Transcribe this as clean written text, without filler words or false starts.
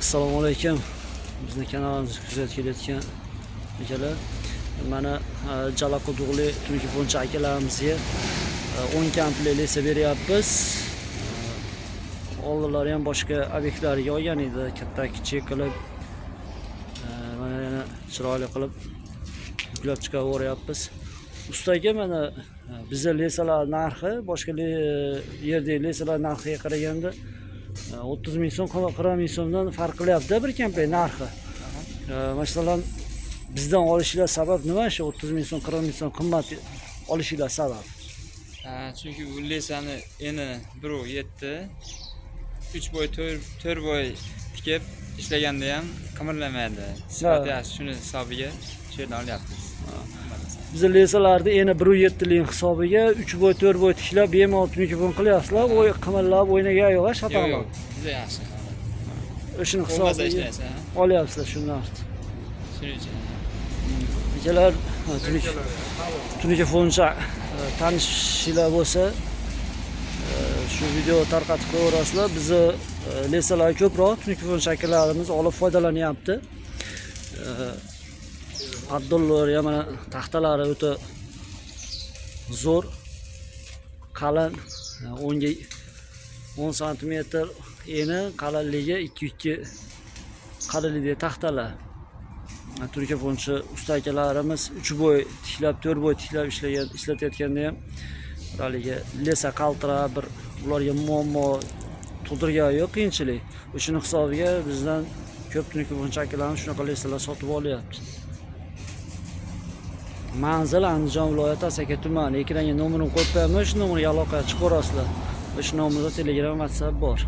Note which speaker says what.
Speaker 1: Assalomu alaykum. Bizni kanalimizni kuzatib kelayotgan akalar. Mana Jalaquduqli telefon akalarimizga 10 komplekt леса beryapmiz. Oldinlari ham boshqa obyektlarga olgan edi, katta kichik qilib. Mana yana chiroyli qilib yuklab chiqaveryapmiz. Ustaga mana biza леса lar narxi boshqa yerdagi леса lar narxiga qaraganda 30 ming so'm, 40 ming so'mdan farq qilyapti bir komplekt narxi. Masalan, bizdan olishinglar sabab nima, shu 30 ming so'm, 40 ming so'm qimmat olishinglar sabab?
Speaker 2: Ha, chunki u леса ni eni 1,7, 3 bo'y, 4 bo'y tikib ishlaganda ham qimirlamaydi. Sifati yaxshi, shuni hisobiga shu yerdan olyapmiz.
Speaker 1: Biza леса larni eni 1,7 lik hisobiga 3 bo'y, 4 bo'y tiklab, bemalol mikrofon qilyapsizlar, o'y qimillab o'ynagan yo'q,
Speaker 2: Yo'q,
Speaker 1: shataqlab.
Speaker 2: Yo'q, juda yaxshi.
Speaker 1: O'shani
Speaker 2: Bo'lmasa
Speaker 1: hisobiga
Speaker 2: ishlaysiz, ha?
Speaker 1: olyapsizlar shu narxni.
Speaker 2: Shuning uchun.
Speaker 1: Akalar, tunuka tanishinglar bo'lsa, shu video tarqatib qo'yaverasizlar. Bizni леса lar ko'proq tunuka shakllarimiz olib foydalanyapti. Abdulloh ham mana taxtalari o'ta zo'r, qalin, 10 ga 10 santimetr eni, qalinligi 2 2 qalinlikdagi taxtalar. Turkafonchi usta akalarimiz 3 bo'y tiklab, 4 bo'y tiklab ishlagan, ishlatayotganda ham haligi леса qaltirab, bir ularga muammo tug'dirgani yo'q, qiyinchilik. O'shani hisobiga bizdan ko'p turkafonchi akalarimiz shunaqa леса lar sotib olyapti. Manzil Andijon viloyati, Asaka tumani. Ekranga nomerini qo'yib qo'yaman, shu nomerga aloqaga chiqaverasizlar. O'sha nomerda Telegram, WhatsApp bor.